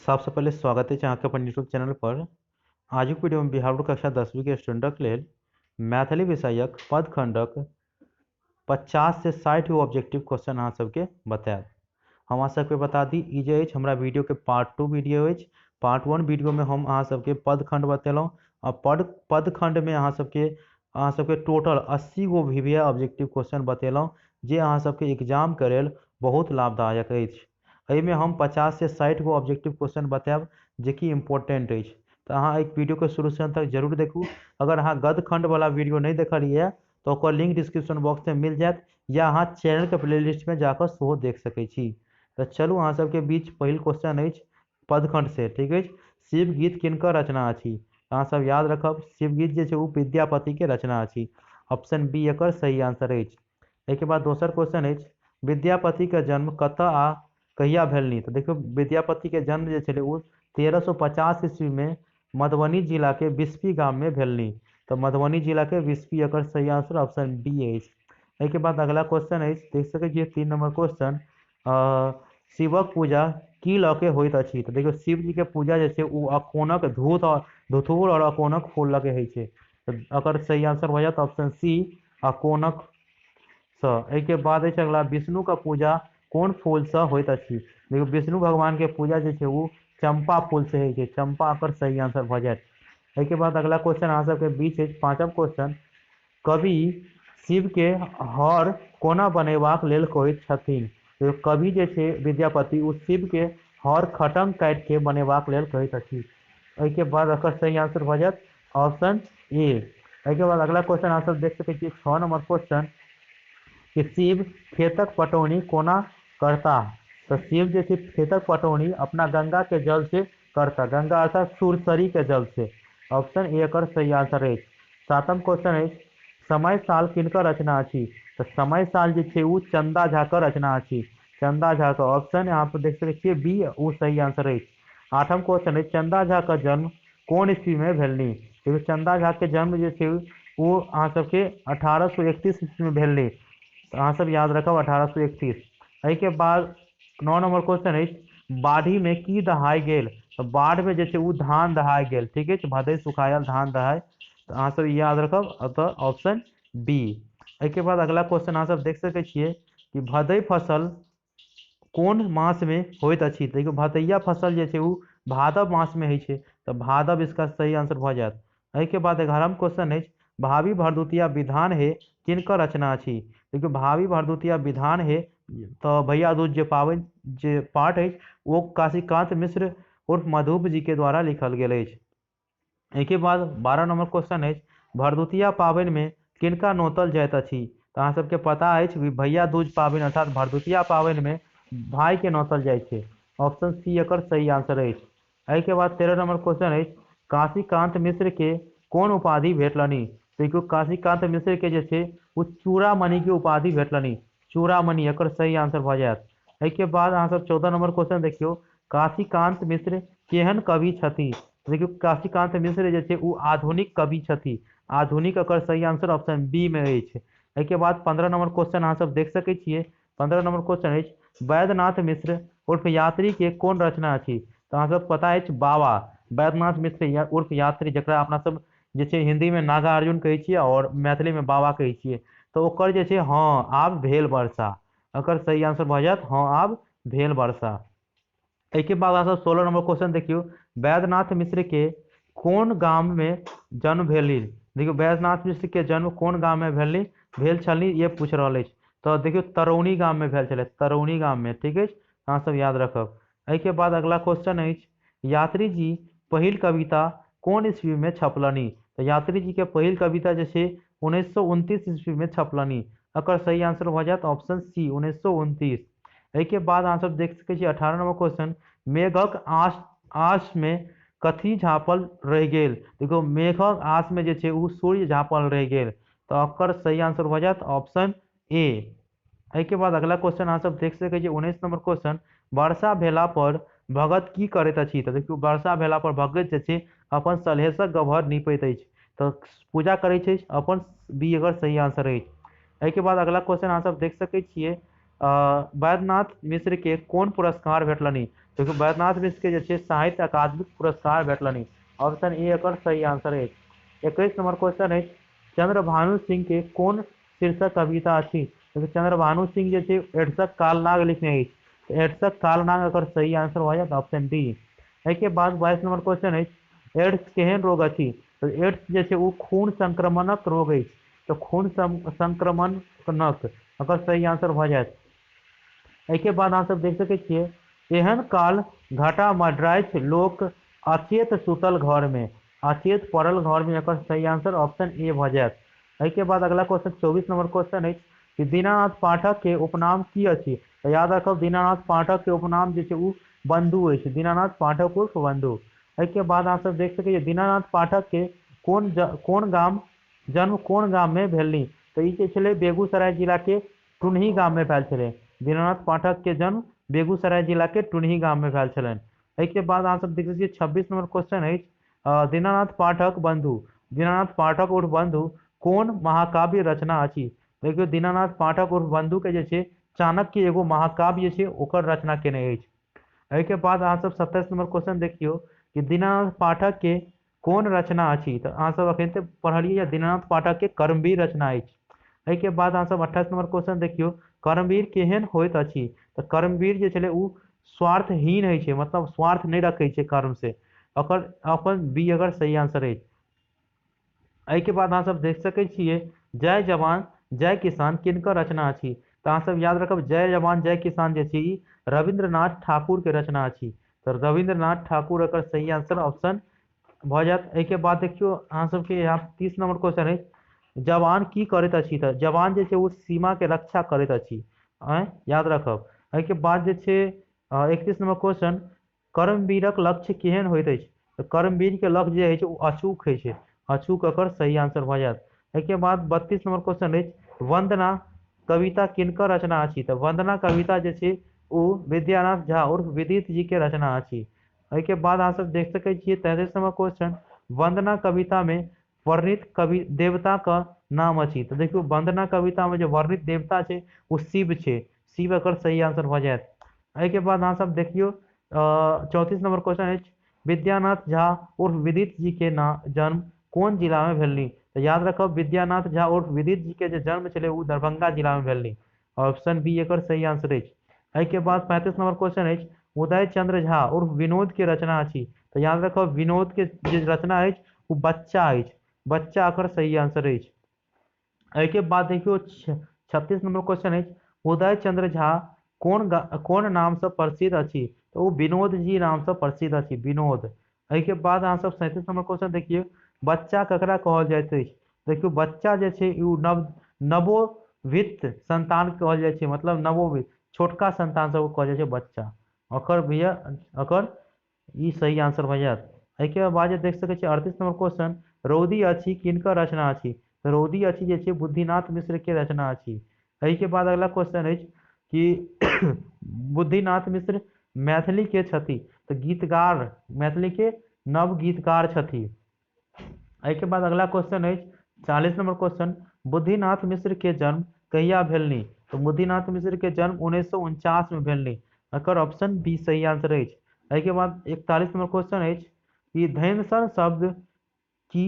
सबसँ पहिले स्वागत अछि अहाँके अपन यूट्यूब चैनल पर। आजुक वीडियोमे बिहार बोर्ड कक्षा 10वीं के स्टूडेंटक लेल मैथिली विषयक पदखंडक 50 से 60 गो ऑब्जेक्टिव क्वेश्चन अहाँ सबके बतायब। हम अहाँ सबके बता दी ई जे अछि हमरा वीडियो के पार्ट 2 वीडियो अछि। पार्ट 1 वीडियो में हम अहाँ सबके पदखंड बतेलहुँ आ पदखंड में अहाँ सबके टोटल 80 गो वीवीआई ऑब्जेक्टिव क्वेश्चन बतेलहुँ जे अहाँ सबके एग्जाम के लेल बहुत लाभदायक अछि। एहिमे हम 50 से 60 गो ऑब्जेक्टिव क्वेश्चन बतायब जे कि इम्पोर्टेंट अछि। तऽ अहाँ एक वीडियो के शुरू से अंत तक जरूर देखू। अगर अहाँ गद्यखंड वाला वीडियो नहीं देखलियै तो ओकर लिंक डिस्क्रिप्शन बॉक्स में मिल जायत या अहाँ चैनल के प्लेलिस्ट में जाकर सेहो देख सकै छी। तऽ चलू अहाँ सबके बीच पहिल क्वेश्चन अछि पदखंड से, ठीक अछि। शिव गीत किनकर रचना अछि? अहाँ सब याद रखब शिव गीत जे छै ओ विद्यापति के रचना अछि। ऑप्शन बी एकर सही आंसर अछि। एहिके बाद दोसर क्वेश्चन अछि विद्यापति के जन्म कतऽ आ कहिया भेलनि? तऽ देखियौ विद्यापति के जन्म जे छलै ओ 1350 ईस्वी में मधुबनी जिला के बिस्फी गाम में भेलनि। तऽ मधुबनी जिला के बिस्फी एकर सही आंसर ऑप्शन बी अछि। एहिके बाद अगला क्वेश्चन अछि, देख सकै छियै 3 नंबर क्वेश्चन, शिवक पूजा की लऽ के होइत अछि? तऽ देखियौ शिव जी के पूजा जे छै ओ अकोनक धूत और धुथुर और अकोनक फूल लऽ के होइ छै। तऽ एकर सही आंसर भऽ जायत ऑप्शन सी अकोनक सँ। एहिके बाद अछि अगला, विष्णु के पूजा कोन फूल से होइत अछि? देखियौ विष्णु भगवान के पूजा जे छै ओ चंपा फूल से होइ छै। चंपा एकर सही आंसर भऽ जायत। एहिके बाद अगला क्वेश्चन अहाँ सबके बीच अछि 5म क्वेश्चन, कवि शिव के हर कोना बनेबाक लेल कहैत छथिन? कवि जे छै विद्यापति ओ शिव के हर खटंग काटि के बनेबाक लेल कहैत अछि। एहिके बाद एकर सही आंसर भऽ जायत ऑप्शन ए। एहिके बाद अगला क्वेश्चन अहाँ सब देख सकै छियै 6 नंबर क्वेश्चन कि शिव खेतक पटौनी कोना करता? तऽ शिव जे छै खेतक पटौनी अपना गंगा के जल से करता। गंगा अर्थात सुरसरी के जल से। ऑप्शन ए एकर सही आंसर अछि। 7म क्वेश्चन अछि समय साल किनकर रचना अछि? तऽ समय साल जे छै ओ चंदा झा के रचना अछि। चंदा झा के ऑप्शन यहाँ पर देख सकै छियै बी ओ सही आंसर अछि। 8म क्वेश्चन अछि चंदा झा के जन्म कोन ईस्वी में भेलनि? देखियौ चंदा झा के जन्म जे छै ओ अहाँ सबके 1831 ईस्वी में भेलनि। तऽ अहाँ सब याद रखब 1831। एहिके बाद 9 नंबर क्वेश्चन अछि बाढ़ि में की दहाय गेल? तऽ बाढ़ि में जे छै ओ धान दहाय गेल, ठीक अछि। भदई सुखायल धान दहाय, तऽ अहाँ सब याद रखब अतः ऑप्शन बी। एहिके बाद अगला क्वेश्चन अहाँ सब देख सकै छियै कि भदई फसल कोन मास में होइत अछि? देखियौ भदैया फसल जे छै ओ भादव मास में होइ छै। तऽ भादव इसका सही आंसर भऽ जायत। एहिके बाद 11म क्वेश्चन अछि भावी भरदुतिया विधान हे किनकर रचना अछि? देखियौ भावी भरदुतिया विधान हे तऽ भैया दूज जे पाबनि जे पाठ अछि ओ काशीकांत मिश्र उर्फ मधुप जी के द्वारा लिखल गेल अछि। एहिके बाद 12 नंबर क्वेश्चन अछि भरदुतिया पाबनि में किनका नोतल जाइत अछि? तऽ अहाँ सबके पता अछि भैया दूज पाबनि अर्थात भरदुतिया पाबनि में भाई के नोतल जाइ छै। ऑप्शन सी एकर सही आंसर अछि। एहिके बाद 13 नंबर क्वेश्चन अछि काशीकांत मिश्र के कोन उपाधि भेटलनि? देखियौ काशीकांत मिश्र के जे छै ओ चूड़ामणि के उपाधि भेटलनि। चूड़ामणि एकर सही आंसर भऽ जायत। एहिके बाद अहाँ सब 14 नंबर क्वेश्चन देखियौ काशीकांत मिश्र केहन कवि छथि? देखियौ काशीकांत मिश्र जे छै ओ आधुनिक कवि छथि। आधुनिक एकर सही आंसर ऑप्शन बी में अछि। एहिके बाद 15 नंबर क्वेश्चन अहाँ सब देख सकै छियै 15 नंबर क्वेश्चन अछि वैद्यनाथ मिश्र उर्फ यात्री के कोन रचना अछि? तऽ अहाँ सब पता अछि बाबा वैद्यनाथ मिश्र उर्फ यात्री, जकरा अपना सब जे छै हिंदी में नागार्जुन कहै छियै और मैथिली में बाबा कहै छियै, तऽ ओकर जे छै हँ आब भेल वर्षा, एकर सही आंसर भऽ जायत हँ आब भेल वर्षा। एहिके बाद अहाँ सब 16 नंबर क्वेश्चन देखियौ वैद्यनाथ मिश्र के कोन गाम में जन्म भेलनि? देखियौ वैद्यनाथ मिश्र के जन्म कोन गाम में भेलनि भेल छलनि ये पूछि रहल अछि। तऽ देखियौ तरौनी गाम में भेल छलै, तरौनी गाम में, ठीक अछि, अहाँ सब याद रखब। एहिके बाद अगला क्वेश्चन अछि यात्री जी पहिल कविता कोन ईस्वी में छपलनि? तऽ यात्री जी के पहिल कविता जे छै 1929 ईस्वी में छपलनि। एकर सही आंसर भऽ जायत ऑप्शन सी 1929। एहिके बाद अहाँ सब देख सकै छी 18 नंबर क्वेश्चन, मेघक आस में कथी झाँपल रहि गेल? देखियौ मेघक आस में जे छै ओ सूर्य झाँपल रहि गेल। तऽ एकर सही आंसर भऽ जायत ऑप्शन ए। एहिके बाद अगला क्वेश्चन अहाँ सब देख सकै छी 19 नंबर क्वेश्चन, वर्षा भेला पर भगत की करैत अछि? तऽ देखियौ वर्षा भेला पर भगत जे छै अपन सलहेसक गह्वर नीपैत अछि, तऽ पूजा करै छै अपन, बी एकर सही आंसर अछि। एहिके बाद अगला क्वेश्चन अहाँ सब देख सकै छियै वैद्यनाथ मिश्र के कोन पुरस्कार भेटलनि? देखियौ वैद्यनाथ मिश्र के जे छै साहित्य अकादमिक पुरस्कार भेटलनि। ऑप्शन ए एकर सही आंसर अछि। 21 नंबर क्वेश्चन अछि, चंद्रभानु सिंह के कोन शीर्षक कविता अछि? चंद्रभानु सिंह जे छै एड्सक कालनाग लिखने अछि। एड्सक कालनाग एकर सही आंसर भऽ जायत ऑप्शन डी। एहिके बाद 22 नंबर क्वेश्चन अछि, एड्स केहन रोग अछि? तऽ एड्स जे छै ओ खून संक्रमणक रोग अछि। तऽ खून संक्रमणक एकर सही आंसर भऽ जायत। एहिके बाद अहाँ सब देख सकै छियै, एहन काल घटा मडराइत लोक अचेत सुतल घर में, अचेत पड़ल घर में, एकर सही आंसर ऑप्शन ए भऽ जायत। एहिके बाद अगला क्वेश्चन 24 नंबर क्वेश्चन अछि कि दीनानाथ पाठक के उपनाम की अछि? तऽ याद राखब दीनानाथ पाठक के उपनाम जे छै ओ बंधु अछि, दीनानाथ पाठक उर्फ बंधु। एहिके बाद अहाँ सब देख सकै छियै दीनानाथ पाठक के कोन गाम जन्म कोन गाम में भेलनि? तऽ ई जे छलै बेगूसराय जिला के टुनही गाम में भेल छलै। दीनानाथ पाठक के जन्म बेगूसराय जिला के टुनही गाम में भेल छलनि। एहिके बाद अहाँ सब देख सकै छियै 26 नंबर क्वेश्चन अछि, दीनानाथ पाठक बंधु, दीनानाथ पाठक उर्फ बंधु कोन महाकाव्य रचना अछि? देखियौ दीनानाथ पाठक उर्फ बंधु के जे छै चाणक्य एगो महाकाव्य छै ओकर रचना केने अछि। एहिके बाद अहाँ सब 27 नंबर क्वेश्चन देखियौ कि दीनानाथ पाठक के कोन रचना अछि? तऽ अहाँ सब अखन तऽ पढ़लियै दीनानाथ पाठक के कर्मवीर रचना अछि। एहिके बाद अहाँ सब 28 नंबर क्वेश्चन देखियौ, कर्मवीर केहन होइत अछि? तऽ कर्मवीर जे छलै ओ स्वार्थहीन होइ छै, मतलब स्वार्थ नहि रखै छै कर्म से, ओकर अपन बी अगर सही आंसर अछि। एहिके बाद अहाँ सब देख सकै छियै जय जवान जय किसान किनकर रचना अछि? तऽ अहाँ सब याद रखब जय जवान जय किसान जे छै ई रविन्द्रनाथ ठाकुर के रचना अछि। तऽ रविन्द्रनाथ ठाकुर एकर सही आंसर ऑप्शन भऽ जायत। एहिके बाद देखियौ अहाँ सबके यहाँ 30 नंबर क्वेश्चन अछि, जवान की करैत अछि? तऽ जवान जे छै ओ सीमा के रक्षा करैत अछि, याद रखब। एहिके बाद जे छै 31 नंबर क्वेश्चन, कर्मवीरक लक्ष्य केहन होइत अछि? तऽ कर्मवीर के लक्ष्य जे होइ छै ओ अचूक होइ छै, अचूक एकर सही आंसर भऽ जायत। एहिके बाद 32 नंबर क्वेश्चन अछि, वंदना कविता किनकर रचना अछि? तऽ वंदना कविता जे छै ओ विद्यानाथ झा उर्फ विदित जी के रचना अछि। एहिके बाद अहाँ सब देख सकै छियै 33 नंबर क्वेश्चन, वंदना कविता में वर्णित कवि देवता का नाम अछि? तऽ देखियौ वंदना कविता में जे वर्णित देवता छै ओ शिव छै, शिव एकर सही आंसर भऽ जायत। एहिके बाद अहाँ सब देखियौ 34 नंबर क्वेश्चन अछि, विद्यानाथ झा उर्फ विदित जी के जन्म कोन जिला में भेलनि? तऽ याद रखब विद्यानाथ झा उर्फ विदित जी के जे जन्म छलै ओ दरभंगा जिला में भेलनि, ऑप्शन बी एकर सही आंसर अछि। एहिके बाद 35 नंबर क्वेश्चन अछि, उदय चंद्र झा उर्फ विनोद के रचना अछि? तऽ याद रखब विनोद के जे रचना अछि ओ बच्चा अछि, बच्चा एकर सही आंसर अछि। एहिके बाद देखियौ 36 नंबर क्वेश्चन अछि, उदय चंद्र झा कोन नाम से प्रसिद्ध अछि? तऽ ओ विनोद जी नाम से प्रसिद्ध अछि, विनोद। एहिके बाद अहाँ सब 37 नंबर क्वेश्चन देखियौ, बच्चा ककरा कहल जाइत अछि? देखियौ बच्चा जे छै ओ नवोवित संतान कहल जाइ छै, मतलब नवोवित छोटका संतान सबके कहल जाइ छै बच्चा, ओकर भैया ओकर ई सही आंसर भऽ जायत। एहिके बाद जे देख सकै छियै 38 नंबर क्वेश्चन, रौदी अछि किनकर रचना अछि? तऽ रौदी अछि जे छै बुद्धिनाथ मिश्र के रचना अछि। एहिके बाद अगला क्वेश्चन अछि कि बुद्धिनाथ मिश्र मैथिली के छथि? तऽ गीतकार, मैथिली के नव गीतकार छथि। एहिके बाद अगला क्वेश्चन अछि 40 नंबर क्वेश्चन, बुद्धिनाथ मिश्र के जन्म कहिया भेलनि? तऽ बुद्धिनाथ मिश्र के जन्म 1949 में भेलनि, एकर ऑप्शन बी सही आंसर अछि। एहिके बाद 41 नंबर क्वेश्चन अछि कि धैनसन शब्द की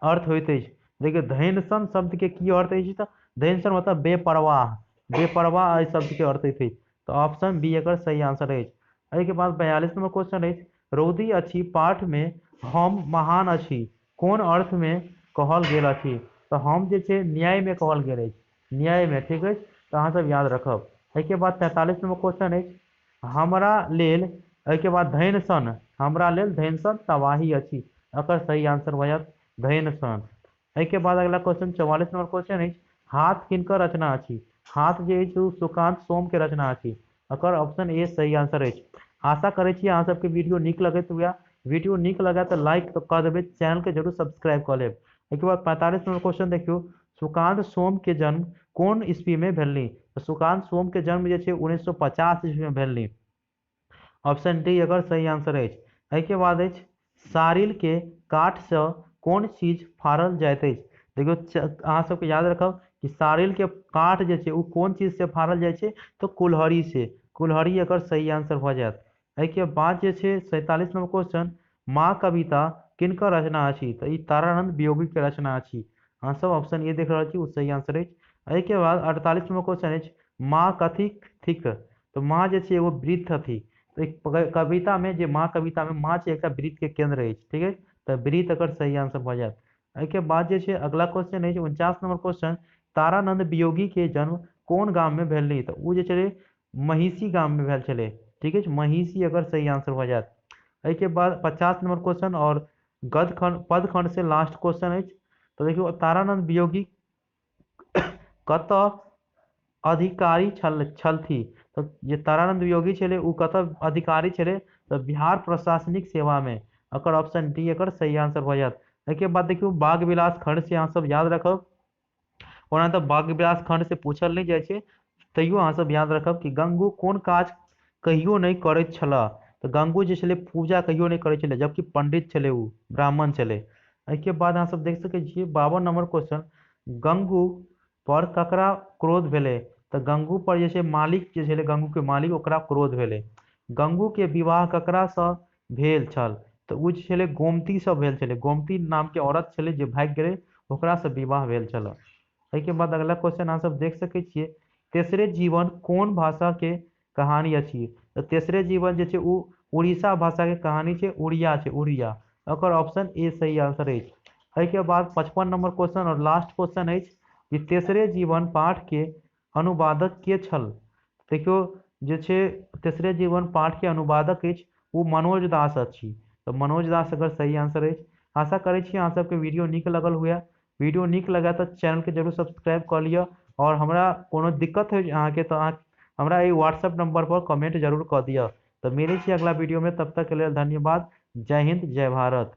अर्थ होइत अछि? देखियौ धैनसन शब्द के की अर्थ अछि? तऽ धैनसन मतलब बेपरवाह, बेपरवाह एहि शब्द के अर्थ होइत अछि, तऽ ऑप्शन बी एकर सही आंसर अछि। एहिके बाद 42 नंबर क्वेश्चन अछि, रौदी अछि पाठ में हम महान अछि कोन अर्थ में कहल गेल अछि? तऽ हम जे छै न्याय में कहल गेल अछि, न्याय में, ठीक अछि, तऽ अहाँ सब याद रखब। एहिके बाद 43 नंबर क्वेश्चन अछि, हमरा लेल, एहिके बाद धैनसन, हमरा लेल धैनसन तबाही अछि, एकर सही आंसर भऽ जायत धैनसन। एहिके बाद अगला क्वेश्चन 44 नंबर क्वेश्चन अछि, हाथ किनकर रचना अछि? हाथ जे अछि ओ सुकांत सोम के रचना अछि, एकर ऑप्शन ए सही आंसर अछि। आशा करै छी अहाँ सबके वीडियो नीक लगैत हुए, वीडियो नीक लगे तऽ लाइक कऽ देबै, चैनल के जरूर सब्सक्राइब कऽ लेब। एहिके बाद 45 नंबर क्वेश्चन देखियौ, सुकांत सोम के जन्म कोन ईस्वी में भेलनि? तऽ सुकांत सोम के जन्म जे छै 1950 ईस्वी में भेलनि, ऑप्शन डी एकर सही आंसर अछि। एहिके बाद अछि सारिल के काठ से कोन चीज फाड़ल जाइत अछि? देखियौ अहाँ सबके याद रखब कि सारिल के काठ जे छै ओ कोन चीज से फाड़ल जाइ छै? तऽ कुल्हड़ी से। कुल्हड़ी एकर सही आंसर भऽ जायत। एहिके बाद जे छै 47 नंबर क्वेश्चन, माँ कविता किनकर रचना अछि? तऽ ई तारानंद वियोगी के रचना अछि। अहाँ सब ऑप्शन ए देख रहल छी, ओ सही आंसर अछि। एहिके बाद 48 नंबर क्वेश्चन अछि, माँ कथी थिक? तऽ माँ जे छै एगो वृत्त हथी। तऽ कविता में जे माँ कविता में माँ छै एकटा वृत्त के केंद्र अछि। ठीक है, तऽ वृत्त एकर सही आंसर भऽ जायत। एहिके बाद जे छै अगला क्वेश्चन अछि 49 नंबर क्वेश्चन, तारानंद वियोगी के जन्म कोन गाम में भेल? तऽ ओ जे छलै महिषी गाम में भेल छलै। ठीक अछि, महिषी एकर सही आंसर भऽ जायत। एहिके बाद 50 नंबर क्वेश्चन और गद खंड पद खंड से लास्ट क्वेश्चन अछि। तऽ देखियौ तारानंद वियोगी कतऽ अधिकारी छलथि? तऽ जे तारानंद वियोगी छलै ओ कतऽ अधिकारी छलै? तऽ बिहार प्रशासनिक सेवा में। एकर ऑप्शन डी एकर सही आंसर भऽ जायत। एहिके बाद देखियौ बाघ विलास खंड से अहाँ सब याद रखब। ओना तऽ बाघ विलास खंड से पूछल नहि जाइ छै, तैयो अहाँ सब याद रखब कि गंगू कोन काज कहियो नहि करैत छलाह? तऽ गंगू जे छलै पूजा कहियो नहि करै छलै, जबकि पंडित छलै, ओ ब्राह्मण छलै। एहिके बाद अहाँ सब देख सकै छियै 52 नंबर क्वेश्चन, गंगू पर ककरा क्रोध भेलै? तऽ गंगू पर जे छै मालिक जे छलै, गंगू के मालिक, ओकरा क्रोध भेलै। गंगू के विवाह ककरासँ भेल छल? तऽ ओ जे छलै गोमतीसँ भेल छलै। गोमती नामके औरत छलै जे भागि गेलै, ओकरासँ विवाह भेल छल। एहिके बाद अगला क्वेश्चन अहाँ सब देख सकै छियै, तेसरे जीवन कोन भाषाके कहानी अछि? तऽ तेसरे जीवन जे छै ओ उड़ीसा भाषाके कहानी छै, उड़िया छै, उड़िया। एकर ऑप्शन ए सही आंसर अछि। एहिके बाद 55 नंबर क्वेश्चन और लास्ट क्वेश्चन अछि कि तेसरे जीवन पाठ के अनुवादक के छल? देखियौ जे छै तेसरे जीवन पाठ के अनुवादक अछि ओ मनोज दास अछि। तऽ मनोज दास एकर सही आंसर अछि। आशा करै छी अहाँ सबके वीडियो नीक लगल हुए। वीडियो नीक लगे तऽ चैनलके जरूर सब्सक्राइब कऽ लिअ और हमरा कोनो दिक्कत होइ अहाँके तऽ अहाँ हमरा एहि व्हाट्सएप नंबर पर कमेंट जरूर कऽ दिअ। तऽ मिलै छी अगला वीडियो में, तब तक के लेल धन्यवाद। जय हिंद, जय भारत।